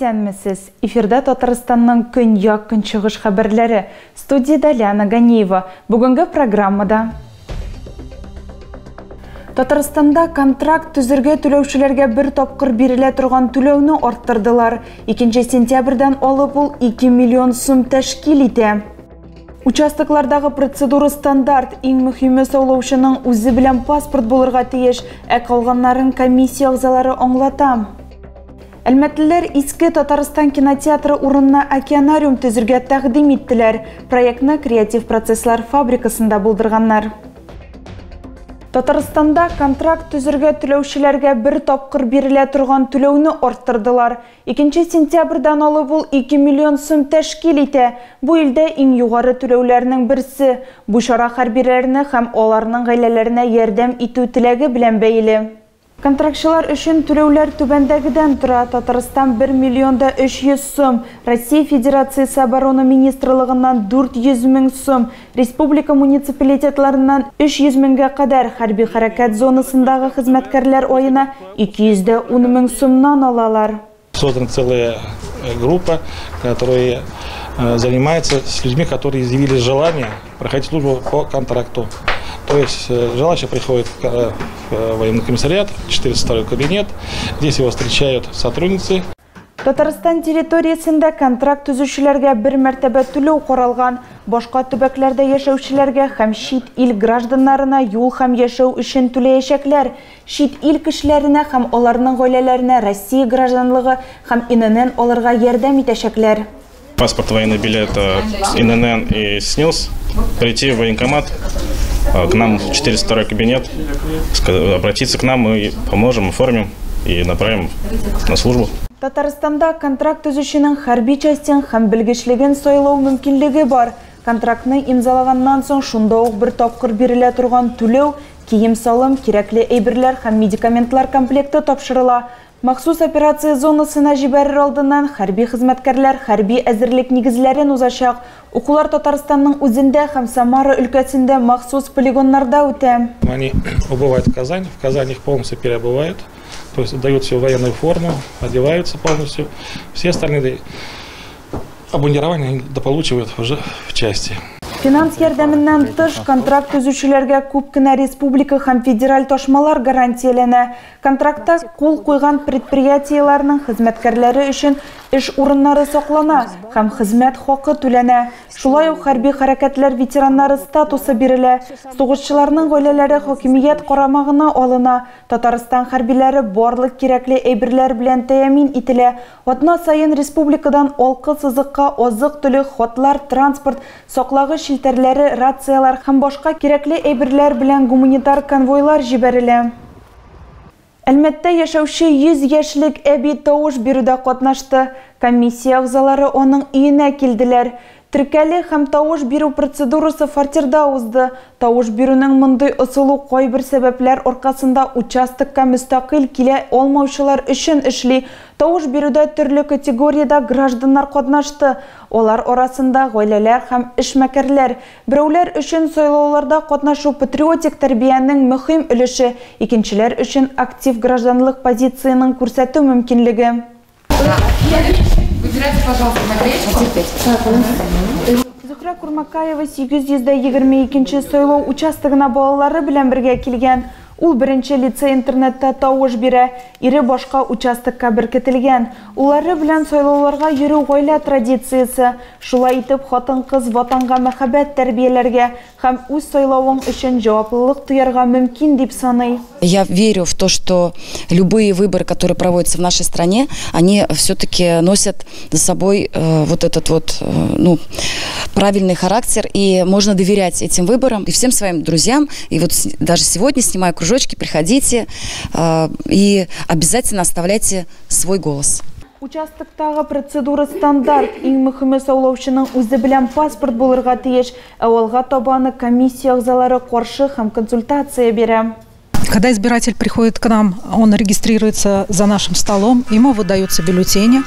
Исәнмесез! Эфирда Татарстанның көньяк-көнчыгыш хәбәрләре. Студиядә Лиана Ганиева. Бүгенге программада Татарстанда контракт төзергә түләүчеләргә бер тапкыр бирелә торган түләүне арттырдылар. 2 сентябрьдән алып ул 2 миллион сум тәшкил итә. Участоклардагы процедура стандарт. Иң мөһиме сайлаучының үзе белән паспорт булырга тиеш, ә калганнарын комиссия әгъзалары аңлата. Әлмәтлеләр Иске Татарстан кинотеатры урынына океанариум төзергә тәкъдим иттеләр. Проектны креатив процесслар фабрикасында булдырганнар. Татарстанда контракт төзергә түләүчеләргә бер тапкыр бирелә торган түләүне арттырдылар. 2 сентябрьдән алып ул 2 миллион сум тәшкил итә. Бу илдә иң югары түләүләрнең берсе. Бу чара хәрбиләрне һәм аларның гаиләләренә ярдәм итү теләге белән бәйле. Контрактчылар өчен түләүләр түбәндәгедән тора. Татарстан 1 миллион да 300 сум, Россия Федерациясе Оборона Министрлыгыннан 400 мең сум, республика муниципалитетларыннан 300 меңгә кадәр хәрби хәрәкәт зонасындагы хезмәткәрләр аена 210 мең сумнан алалар. Создана целая группа, которая занимается с людьми, которые изъявили желание проходить службу по контракту. То есть желающий приходит в военный комиссариат, 402 кабинет, здесь его встречают сотрудницы. Татарстан территориясендә контракт төзүчеләргә бер мәртәбә түләү каралган. Башка төбәкләрдә яшәүчеләргә һәм чит ил гражданнарына юл һәм яшәү өчен түләячәкләр. Чит ил кешеләренә һәм аларның гаиләләренә Россия гражданлыгы һәм ИНН алырга ярдәм итәчәкләр. Паспорт, военный билет, ИНН и СНИЛС, прийти в военкомат, к нам в 402 кабинет, обратиться к нам, мы поможем, оформим и направим на службу. Татарстанда контракт төзүченең хәрби частен һәм белгечлеген сайлау мөмкинлеге бар. Контрактны имзалаганнан соң шунда ук бер тапкыр бирелә торган түләү, кием-салым, кирәкле әйберләр һәм медикаментлар комплекты тапшырыла. Махсус операция зонасына җибәрер алдыннан хәрби хезмәткәрләр хәрби әзерлек нигезләрен узачак. Укулар Татарстанның үзендә һәм Самара өлкәсендә махсус полигоннарда үтә. Они убывают в Казань, в Казани их полностью переобувают, то есть дают всю военную форму, одеваются полностью. Все остальные обмундирование они дополучивают уже в части. Финанс ярдәменнән тыш контракт төзүчеләргә күп кенә республика һәм федераль ташмалар гарантияләнә. Контрактта кул куйган предприятиеләрнең хезмәткәрләре өчен эш урыннары саклана һәм хезмәт хакы түләнә. Шулай ук хәрби хәрәкәтләр ветераннары статусы бирелә. Сугышчыларның гаиләләре хакимият карамагына алына. Татарстан хәрбиләре барлык кирәкле әйберләр белән тәэмин ителә. Атна саен республикадан алкы сызыкка азык-төлек, хатлар, транспорт, саклагыч челтәрләре, рациялар һәм башка кирәкле әйберләр белән гуманитар конвойлар җибәрелә. Әлмәттә яшәүче 100 яшьлек әби тавыш бирүдә катнашты. Комиссия әгъзалары аның өенә килделәр. Теркәле һәм тавыш бирү процедурасы фатирда узды. Тавыш бирүнең мондый ысулы кайбер сәбәпләр аркасында участокка мөстәкыйль килә алмаучылар өчен эшли. Тавыш бирүдә төрле категориядә гражданнар катнашты. Алар арасында гаиләләр һәм эшмәкәрләр. Берәүләр өчен сайлауларда катнашу патриотик тәрбиянең мөһим өлеше, икенчеләр өчен актив гражданлык позициясен күрсәтү мөмкинлеге. Выбирайте, пожалуйста, наклеечку. Зөһрә Курмакаева 822 сайлау участогына балалары белән бергә килгән. Ул беренче лицей-интернатта тавыш бирә. Ире башка участокка беркетелгән. Улары белән сайлауларга йөрү гаилә традициясе. Шулай итеп, хатын-кыз ватанга мәхәббәт тәрбияләргә һәм үз сайлавың өчен җаваплылык тоярга мөмкин дип саный. Я верю в то, что любые выборы, которые проводятся в нашей стране, они все-таки носят за собой вот этот вот, ну, правильный характер, и можно доверять этим выборам и всем своим друзьям. И вот даже сегодня снимаю кружочки, приходите и обязательно оставляйте свой голос. Участоктагы процедура стандарт. Иң мөһиме сайлаучының үзе белән паспорт булырга тиеш. Ә алга таба аны комиссия әгъзалары каршы һәм консультация бирә. Когда избиратель приходит к нам, он регистрируется за нашим столом, ему выдаются бюллетени.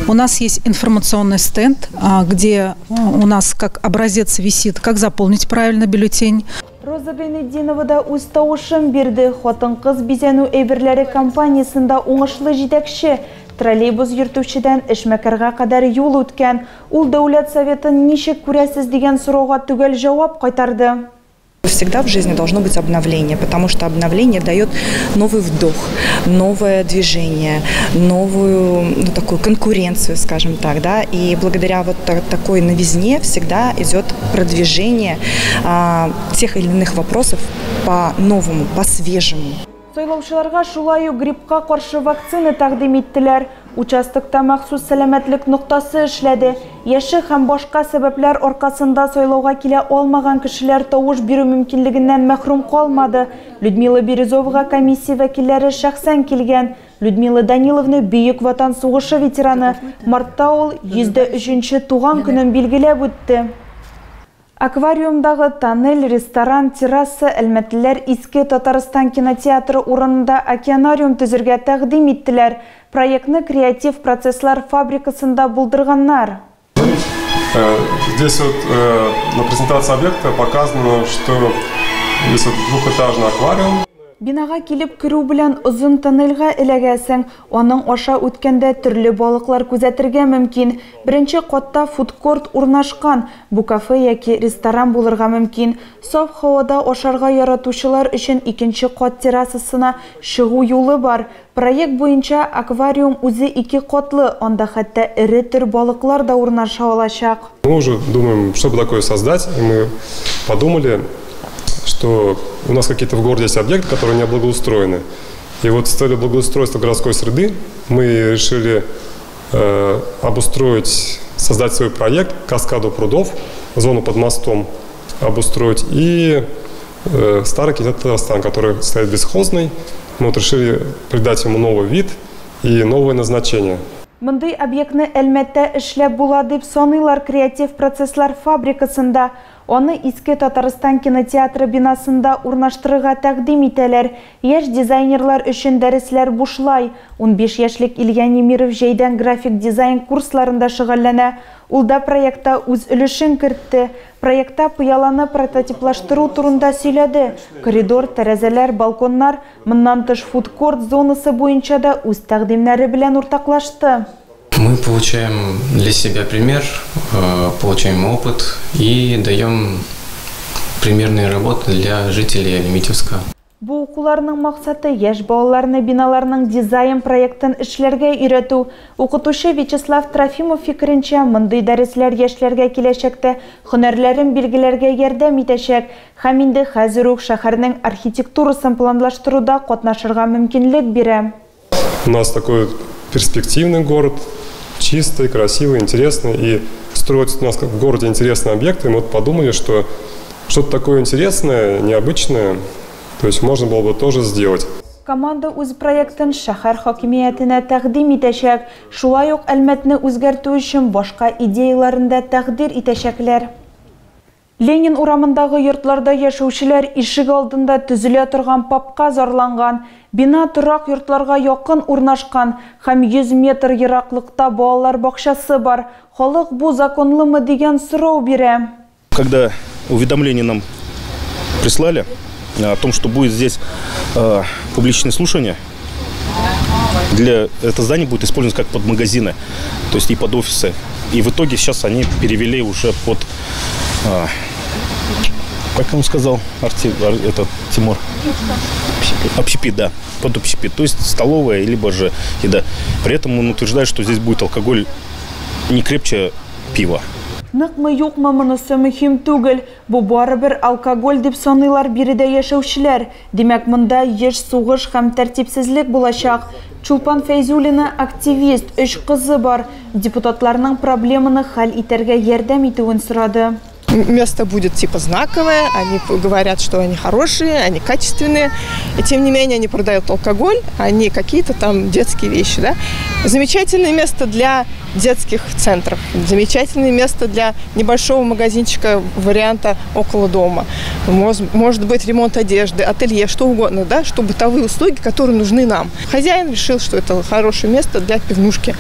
У нас есть информационный стенд, где у нас как образец висит, как заполнить правильно бюллетень. Роза Гайнетдинова да үз тавышын бирде. Хатын-кыз бизәнү әйберләре компаниясендә уңышлы җитәкче. Троллейбус йөртүчедән эшмәкәргә кадәр юл үткән. Ул Дәүләт Советын ничек күрәсез дигән сорауга төгәл җавап кайтарды. Всегда в жизни должно быть обновление, потому что обновление дает новый вдох, новое движение, новую, ну, такую конкуренцию, скажем так, да, и благодаря вот такой новизне всегда идет продвижение тех или иных вопросов по-новому, по-свежему. Сайлаучыларга шулай ук гриппка каршы вакцина тәкъдим иттеләр. Участокта махсус сәламәтлек ноктасы эшләде. Яше һәм башка сәбәпләр аркасында сайлауга килә алмаган кешеләр тавыш бирү мөмкинлегеннән мәхрүм калмады. Людмила Березовага комиссия вәкилләре шәхсән килгән. Людмила Даниловна Бөек Ватан сугышы ветераны. Мартта ул 103нче туган көнен билгеләп үтте. Аквариумдагы тоннель, ресторан, терраса, әлмәтлеләр Иске Татарстан кинотеатры урынында океанариум төзергә тәкъдим иттеләр. Проектны креатив процесслар фабрикасында булдырганнар. Здесь вот на презентации объекта показано, что здесь вот двухэтажный аквариум. Бинага килеп керү белән озын тоннельгә эләгәсең. Аның аша үткәндә төрле балыклар күзәтергә мөмкин. Беренче катта фудкорт урнашкан. Бу кафе яки ресторан булырга мөмкин. Саф һавада ашарга яратучылар өчен икенче кат террасасына чыгу юлы бар. Проект буенча аквариум үзе ике катлы, анда хәтта эре төр балыклар да урнаша алачак. Мы уже думаем, что бы такое создать, и мы подумали, что у нас какие-то в городе есть объекты, которые не облагоустроены. И вот с целью благоустройства городской среды мы решили обустроить, создать свой проект «Каскаду прудов», зону под мостом обустроить, и старый кинотеатр «Татарстан», который стоит бесхозный. Мы вот решили придать ему новый вид и новое назначение. Мондый объектны Әлмәттә эшләп була дип саныйлар креатив процесслар фабрикасында. Аны Иске Татарстан кинотеатры бинасында урнаштырырга тәкъдим итәләр. Яшь дизайнерлар өчен дәресләр бушлай. 15 яшьлек Илья Немиров җәйдән график дизайн курсларында шөгыльләнә. Ул да проектта үз өлешен кертте. Проектта пыяланы прототиплаштыру турында сөйләде. Коридор, тәрәзәләр, балконнар, моннан тыш фудкорт зонасы буенча да үз тәкъдимнәре белән уртаклашты. Мы получаем для себя пример, получаем опыт и даем примерные работы для жителей Альметьевска. Бу укуларның максаты яшь балаларны биналарның дизайн проектын эшләргә өйрәтү. Укытучы Вячеслав Трофимов фикеренчә, мондый дәресләр яшьләргә киләчәктә һөнәрләрен билгеләргә ярдәм итәчәк һәм инде хәзер үк шәһәрнең архитектурасын планлаштыруда катнашырга мөмкинлек бирә. У нас такой перспективный город, чистый, красивый, интересный, и строить у нас в городе интересные объекты. Мы вот подумали, что что-то такое интересное, необычное, то есть можно было бы тоже сделать. Команда үз проектын шәһәр хакимиятенә тәкъдим итәчәк. Шулай ук Әлмәтне үзгәртү өчен башка идеяларын да тәкъдир итәчәкләр. Ленин урамындагы йортларда яшәүчеләр ишек алдында төзелә торган пабка зарланган. Бина торак йортларга якын урнашкан һәм 100 метр ераклыкта балалар бакчасы бар. Халык бу законлымы дигән сорау бирә. Когда уведомление нам прислали о том, что будет здесь публичное слушание, для это здание будет использовано как под магазины, то есть и под офисы. И в итоге сейчас они перевели уже под, как он сказал, этот Тимур? Общепит, да, под общепит, то есть столовая, либо же еда. При этом он утверждает, что здесь будет алкоголь не крепче пива. Ныкмы юкмы монысы мөһим түгел. Бу барыбер алкоголь дип саныйлар биредә яшәүчеләр. Димәк, монда еш сугыш һәм тәртипсезлек булачак. Чулпан Фәйзуллина активист, 3 кызы бар. Депутатларның проблеманы хәл итәргә ярдәм итүен сорады. Место будет типа знаковое, они говорят, что они хорошие, они качественные, и тем не менее они продают алкоголь, а не какие-то там детские вещи. Да? Замечательное место для детских центров, замечательное место для небольшого магазинчика варианта около дома. Может быть, ремонт одежды, ателье, что угодно, да? Что бытовые услуги, которые нужны нам. Хозяин решил, что это хорошее место для пивнушки.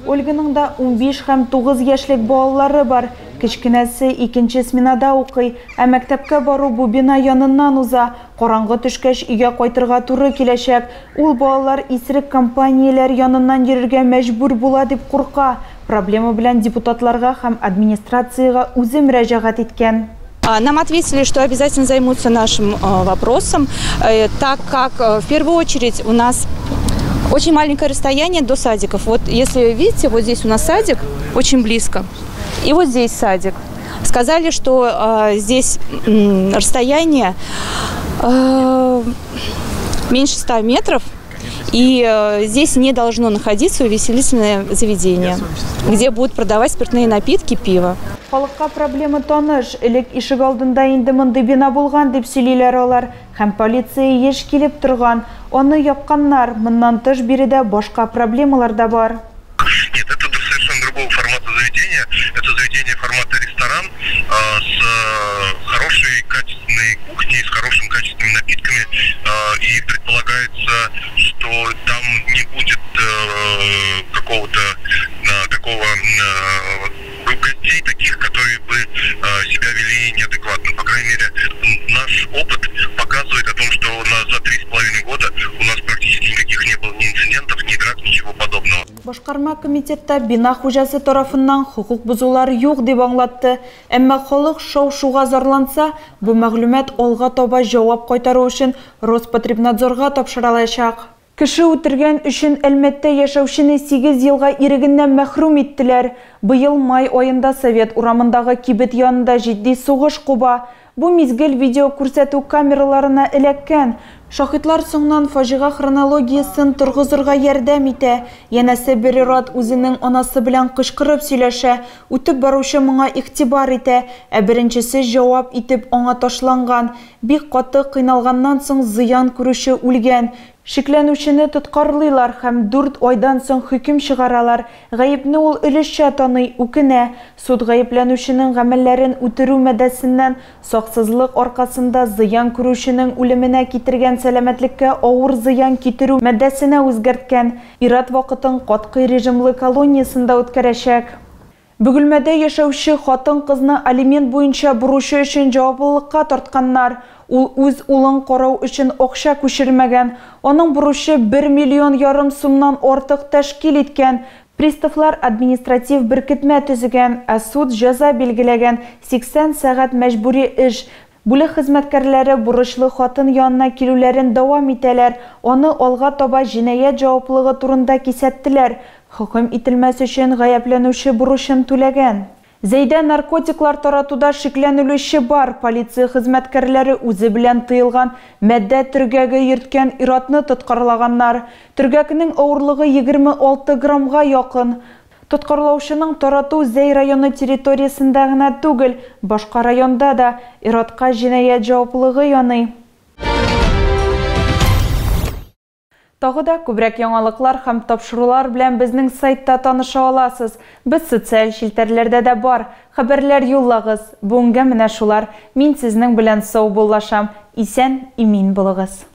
Ольганың да 15 һәм 9 яшьлек балалары бар. Кечкенәсе икенче сменада укый, ә мәктәпкә бару бу бина яныннан уза. Караңгы төшкәч өйгә кайтырга туры киләчәк. Ул балалар исерек компанияләр яныннан йөрергә мәҗбүр була дип курка. Проблема белән депутатларга һәм администрациягә үзе мөрәҗәгать иткән. Нам ответили, что обязательно займутся нашим вопросом, так как в первую очередь у нас очень маленькое расстояние до садиков. Вот если видите, вот здесь у нас садик очень близко, и вот здесь садик. Сказали, что здесь расстояние меньше 100 метров, и здесь не должно находиться увеселительное заведение, где будут продавать спиртные напитки, пиво. Халыкка проблема таныш. Элек ишегалдында инде мондый бина булган дип сөйлиләр алар. Һәм полиция еш килеп торган. Аны япканнар. Моннан тыш биредә башка проблемалар да бар. Нет, это совершенно другого формата заведения. Это заведение формата ресторан с хорошей качественной кухней, с хорошими качественными напитками. И предполагается, что там не будет какого-то такого гостей, таких, которые бы себя вели неадекватно. По крайней мере, наш опыт показывает о том, что за 3,5 года у нас практически никаких не было ни инцидентов, ни драк, ничего подобного. Башкарма комитетта бина хуҗасы тарафыннан хокук бозулар юк дип аңлатты. Әмма халык шау-шуга зарланса, бу мәгълүмат алга таба җавап кайтару өчен Роспотребнадзорга тапшырылачак. Кеше үтергән өчен Әлмәттә яшәүчене 8 елга ирегеннән мәхрүм иттеләр. Быел май аенда Совет урамындагы кибет янында җитди сугыш куба. Бу мизгел видео күрсәтү камераларына эләккән. Шаһитлар соңыннан фаҗига хронологиясен торгызырга ярдәм итә. Янәсе бер ир-ат үзенең анасы белән кычкырып сөйләшә, үтеп баручы моңа игътибар итә, ә беренчесе җавап итеп аңа ташланган. Бик каты кыйналганнан соң зыян күрүче үлгән. Шикләнүчене тоткарлыйлар һәм 4 айдан соң хөкем чыгаралар. Гаепне ул өлешчә таный, үкенә. Суд гаепләнүченең гамәлләрен үтерү маддәсеннән саксызлык аркасында зыян күрүченең үлеменә китергән сәламәтлеккә авыр зыян китерү маддәсенә үзгәрткән. Ир-ат вакытын катгый режимлы колониясендә үткәрәчәк. Бөгелмәдә яшәүче хатын-кызны алимент буенча бурычы өчен җаваплылыкка тартканнар. Ул үз улын карау өчен акча күчермәгән. Аның бурычы 1,5 миллион сумнан артык тәшкил иткән. Приставлар административ беркетмә төзегән, ә суд җәза билгеләгән 80 сәгать мәҗбүри эш. Бүлек хезмәткәрләре бурычлы хатын янына килүләрен дәвам итәләр. Аны алга таба җинаять җаваплылыгы турында кисәттеләр. Хөкем ителмәс өчен гаепләнүче бурычын түләгән. Зәйдә наркотиклар таратуда шикләнелүче бар. Полиция хезмәткәрләре үзе белән тыелган матдә төргәге йөрткән ир-атны тоткарлаганнар. Төргәкнең авырлыгы 26 граммга якын. Тоткарлаучының тарату Зәй районы территориясендә генә түгел, башка районда да ир-атка җинаять җаваплылыгы яный. Тагы да күбрәк яңалыклар һәм тапшырулар белән безнең сайтта таныша аласыз. Без социаль челтәрләрдә дә бар. Хәбәрләр юллагыз. Бүгенгә менә шулар. Мин сезнең белән саубуллашам. Исән, имин булыгыз.